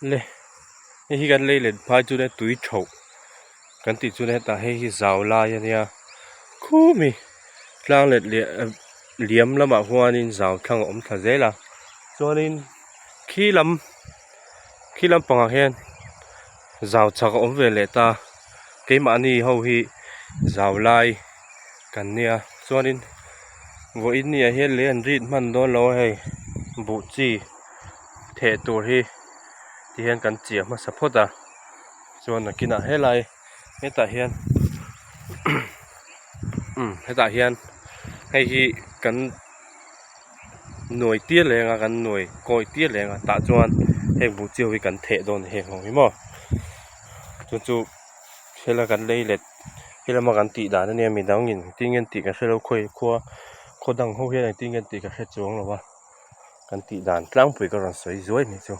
Le hei hi kan lei let phai chu le tui tho kan tih chu le hetah hei hi zau lai a nia khumi tlang let leh liam lamah huanin zau thlang a awm thla zel a chuanin khi lam khi lampangah hian zau chhak a awm ve leh ta keimahni ho hi zau lai kan nia chuanin vawiin ni ah hian lei an rit hman dawn lo a hei buh chi theh tur hi ti hian kan chiah hmasa phawt a chuan nakinah helai hetah hian umm hetah hian hei hi kan nuai tir leng a kan nuai kawi tir leng a tah chuan heng buh chiu hi kan theh dawn a ni heng ho hi maw chu chu hela kan lei let helama kan tih dan ania midang in engtin nge an tih ka hrelo khawi khua khaw dang ho hian engtin nge an tih ka hre chuang lo a. Kan tih dan tlangpui ka rawn sawi zuai mai chu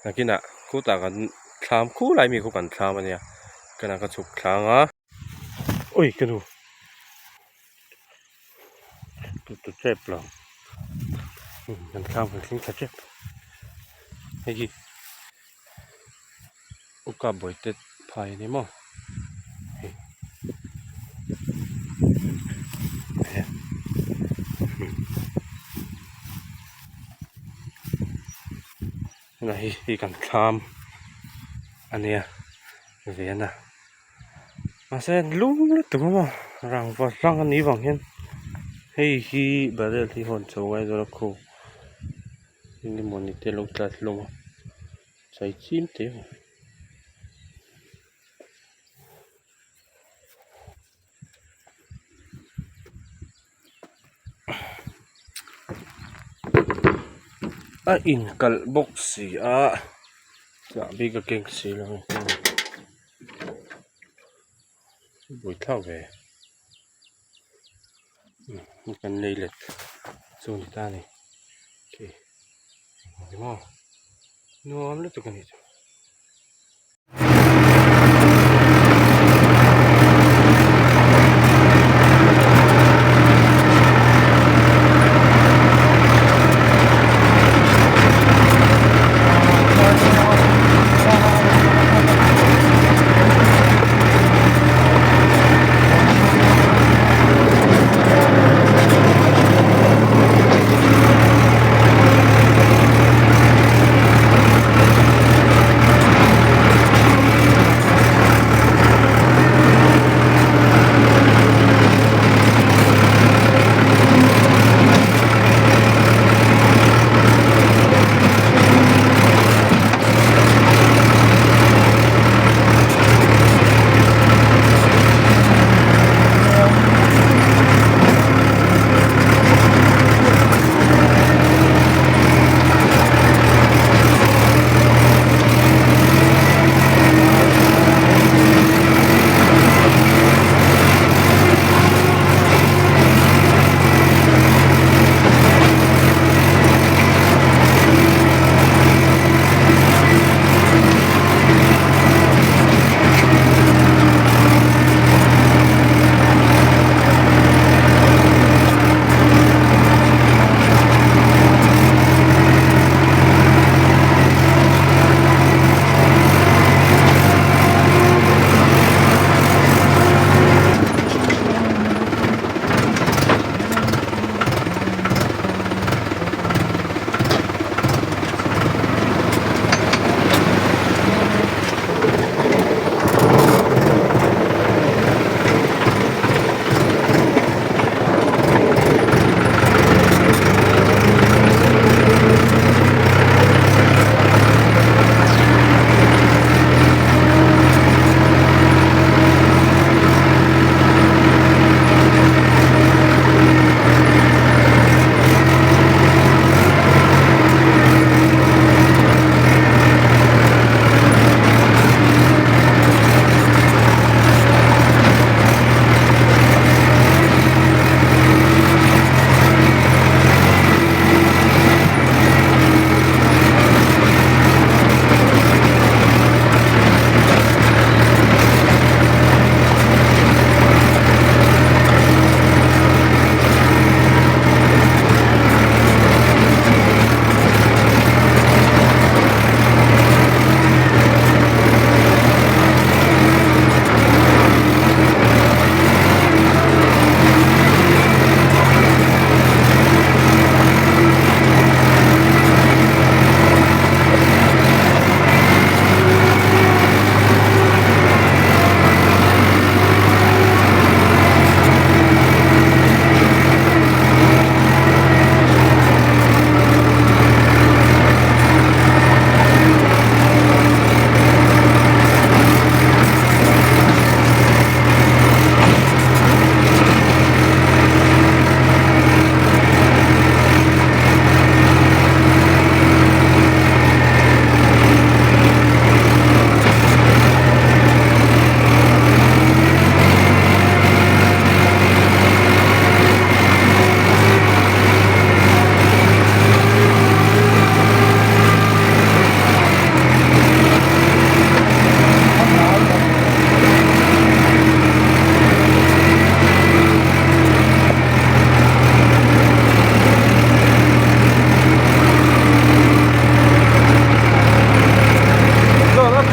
nakinah khutah kan thlam khulai mi khu kan thlam ania kana ka chhuk thlang a ui ka nu tu tu tep lo kan thlam kan thleng thla tep hei hi uka bawihte phai a ni maw hei tunah hi hei kan thlam a nia ven a mahse lum lutuk a maw rangva hlang a nih vang hian hei hi barrel hi hawn chho ngai dawn a khu engemaw ni te lo tla hlawm a. Chai chim te a a inkalh bawk si a chahbi ka keng si lo buaithlak ve kan lei let chu a ni ta a ni khi engmaw nuam lutuk a ni chu.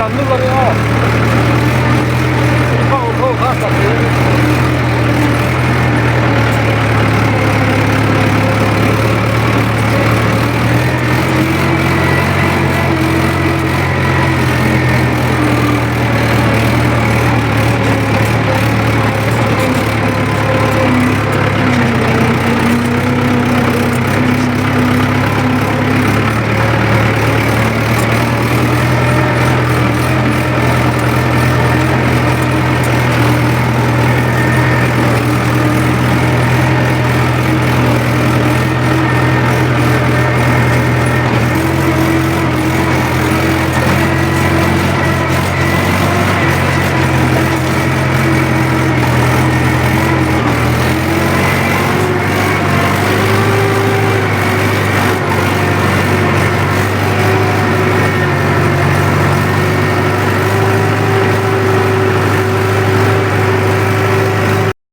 Tlan lul a ni aw.